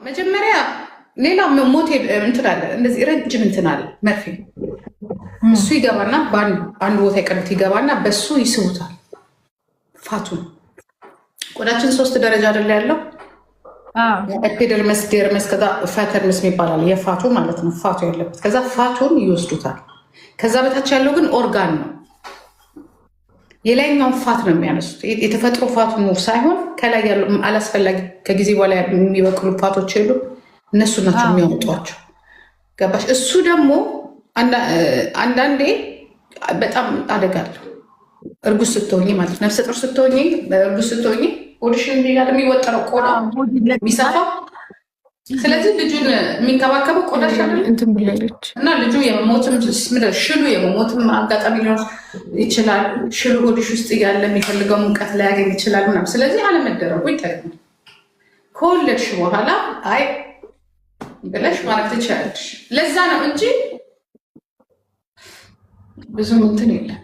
መጀመሪያ ሌላ ሞት እንትን አለ፣ እንደዚህ ረጅም እንትን አለ መርፌ። እሱ ይገባና በአንድ ቦታ የቀዱት ይገባና በሱ ይስቡታል fat ኡን። ቆዳችን ሶስት ደረጃ አይደለ ያለው? Epidermis፣ dermis፣ ከዛ fat dermis ይባላል። የ fat ኡ ማለት ነው፣ fat ኡ ያለበት። ከዛ fat ኡን ይወስዱታል። ከዛ በታች ያለው ግን ኦርጋን ነው። የላይኛውን fat ነው የሚያነሱት። የተፈጥሮ fat ኡ ሳይሆን ከላይ ያሉ አላስፈላጊ ከጊዜ በኋላ የሚበቅሉ fat ኦች የሉ፣ እነሱ ናቸው የሚያወጧቸው። ገባሽ? እሱ ደግሞ አንዳንዴ በጣም አደጋ አለው። እርጉዝ ስትሆኝ ማለት ነፍሰ ጡር ስትሆኝ፣ እርጉዝ ስትሆኝ ሆድሽን የሚወጠረው ቆዳ የሚሰፋው። ስለዚህ ልጁን የሚንከባከበው ቆዳሽ እንትን ብላለች። እና ልጁ የመሞትም፣ ሽሉ የመሞትም አጋጣሚ ሊኖር ይችላል። ሽሉ ሆድሽ ውስጥ እያለ የሚፈልገው ሙቀት ላያገኝ ይችላል ምናምን። ስለዚህ አለመደረጉ ይጠቅማል። ከወለድሽ በኋላ አይ ብለሽ ማለት ትችላለሽ። ለዛ ነው እንጂ ብዙም እንትን የለም።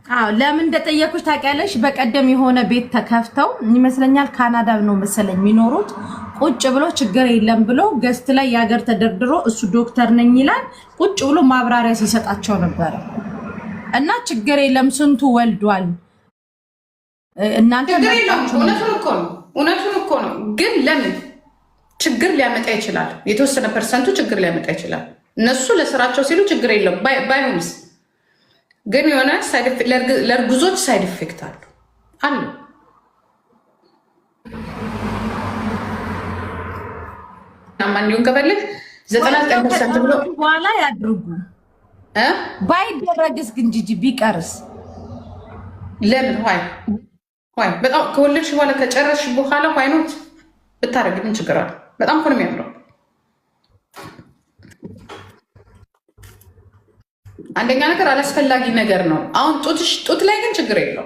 አዎ፣ ለምን እንደጠየኩሽ ታውቂያለሽ? በቀደም የሆነ ቤት ተከፍተው ይመስለኛል፣ ካናዳ ነው መሰለኝ የሚኖሩት። ቁጭ ብሎ ችግር የለም ብሎ guest ላይ የሀገር ተደርድሮ እሱ ዶክተር ነኝ ይላል። ቁጭ ብሎ ማብራሪያ ሲሰጣቸው ነበረ። እና ችግር የለም፣ ስንቱ ወልዷል። እናንተ ችግር የለውም። እውነቱን እኮ ነው። እውነቱን እኮ ነው። ግን ለምን ችግር ሊያመጣ ይችላል? የተወሰነ percent ኡ ችግር ሊያመጣ ይችላል። እነሱ ለስራቸው ሲሉ ችግር የለውም። ባይሆንስ ግን የሆነ ለእርጉዞች side effect አሉ አሉ። እንዲሁም ከፈለግ 99% ብሎ በኋላ ያድርጉ። ባይደረግስ ግን ጂጂ ቢቀርስ? ለምን? Why, why? በጣም ከወለድሽ በኋላ፣ ከጨረስሽ በኋላ why not? ብታደርግ ምን ችግር አለ? በጣም እኮ ነው የሚያምረው። አንደኛ ነገር አላስፈላጊ ነገር ነው። አሁን ጡትሽ ጡት ላይ ግን ችግር የለው፣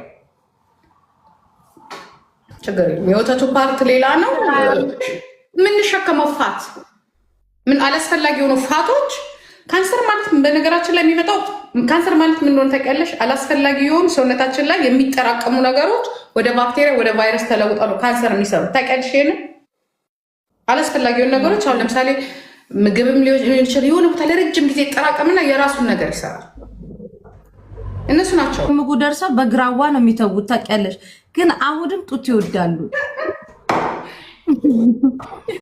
ችግር የለውም። የወተቱ part ሌላ ነው። የምንሸከመው fat ምን አላስፈላጊ የሆኑ fat ኦች፣ ካንሰር ማለት በነገራችን ላይ የሚመጣው፣ ካንሰር ማለት ምን እንደሆነ ታውቂያለሽ? አላስፈላጊ የሆኑ ሰውነታችን ላይ የሚጠራቀሙ ነገሮች ወደ ባክቴሪያ፣ ወደ ቫይረስ ተለውጠው ነው ካንሰር የሚሰሩት። ታውቂያለሽ? ይሄንን አላስፈላጊ የሆኑ ነገሮች አሁን ለምሳሌ ምግብም ሊሆን ይችላል። የሆነ ቦታ ለረጅም ጊዜ ይጠራቀምና የራሱን ነገር ይሰራል። እነሱ ናቸው። ምግቡ ደርሰው በግራዋ ነው የሚተዉት ታውቂያለሽ። ግን አሁንም ጡት ይወዳሉ።